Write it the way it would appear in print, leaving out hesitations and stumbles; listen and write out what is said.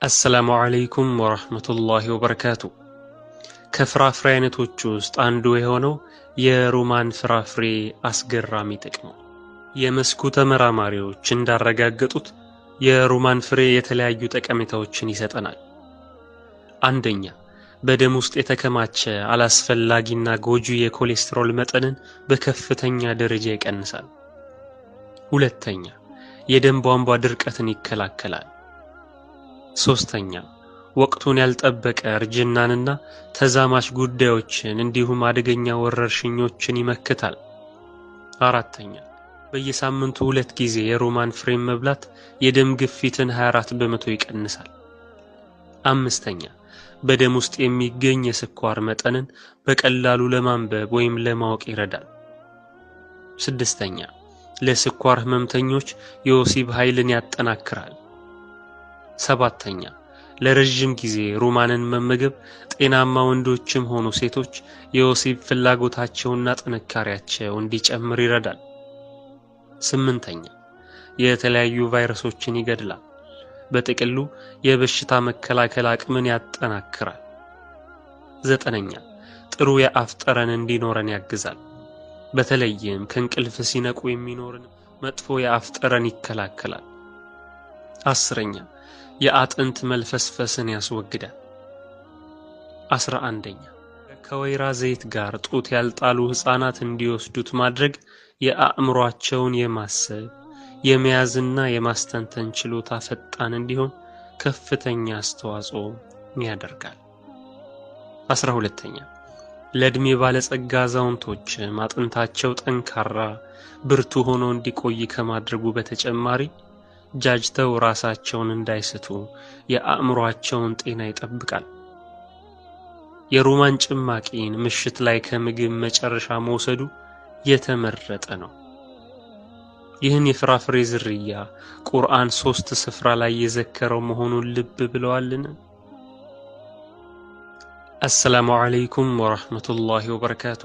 አሰላሙ ዓለይኩም ወረሕመቱላሂ ወበረካቱ። ከፍራፍሬ አይነቶች ውስጥ አንዱ የሆነው የሩማን ፍራፍሬ አስገራሚ ጥቅሙ። የመስኩ ተመራማሪዎች እንዳረጋገጡት የሩማን ፍሬ የተለያዩ ጠቀሜታዎችን ይሰጠናል። አንደኛ፣ በደም ውስጥ የተከማቸ አላስፈላጊና ጎጂ የኮሌስትሮል መጠንን በከፍተኛ ደረጃ ይቀንሳል። ሁለተኛ፣ የደም ቧንቧ ድርቀትን ይከላከላል። ሶስተኛ፣ ወቅቱን ያልጠበቀ እርጅናንና ተዛማች ጉዳዮችን እንዲሁም አደገኛ ወረርሽኞችን ይመክታል። አራተኛ፣ በየሳምንቱ 2 ጊዜ የሮማን ፍሬን መብላት የደም ግፊትን 24% ይቀንሳል። አምስተኛ፣ በደም ውስጥ የሚገኝ የስኳር መጠንን በቀላሉ ለማንበብ ወይም ለማወቅ ይረዳል። ስድስተኛ፣ ለስኳር ህመምተኞች የወሲብ ኃይልን ያጠናክራል። ሰባተኛ፣ ለረጅም ጊዜ ሩማንን መመገብ ጤናማ ወንዶችም ሆኑ ሴቶች የወሲብ ፍላጎታቸውና ጥንካሬያቸው እንዲጨምር ይረዳል። ስምንተኛ፣ የተለያዩ ቫይረሶችን ይገድላል። በጥቅሉ የበሽታ መከላከል አቅምን ያጠናክራል። ዘጠነኛ፣ ጥሩ የአፍ ጠረን እንዲኖረን ያግዛል። በተለይም ከእንቅልፍ ሲነቁ የሚኖርን መጥፎ የአፍ ጠረን ይከላከላል። 10ኛ፣ የአጥንት መልፈስፈስን ያስወግዳል። 11ኛ፣ ከወይራ ዘይት ጋር ጡት ያልጣሉ ህፃናት እንዲወስዱት ማድረግ የአእምሯቸውን የማሰብ የመያዝና የማስተንተን ችሎታ ፈጣን እንዲሆን ከፍተኛ አስተዋጽኦ ያደርጋል። 12ኛ፣ ለዕድሜ ባለጸጋ አዛውንቶች አጥንታቸው ጠንካራ ብርቱ ሆኖ እንዲቆይ ከማድረጉ በተጨማሪ ጃጅተው ራሳቸውን እንዳይስቱ የአእምሯቸውን ጤና ይጠብቃል። የሮማን ጭማቂን ምሽት ላይ ከምግብ መጨረሻ መውሰዱ የተመረጠ ነው። ይህን የፍራፍሬ ዝርያ ቁርአን 3 ስፍራ ላይ የዘከረው መሆኑን ልብ ብለዋልን? አሰላሙ ዓለይኩም ወረሕመቱላሂ ወበረካቱ።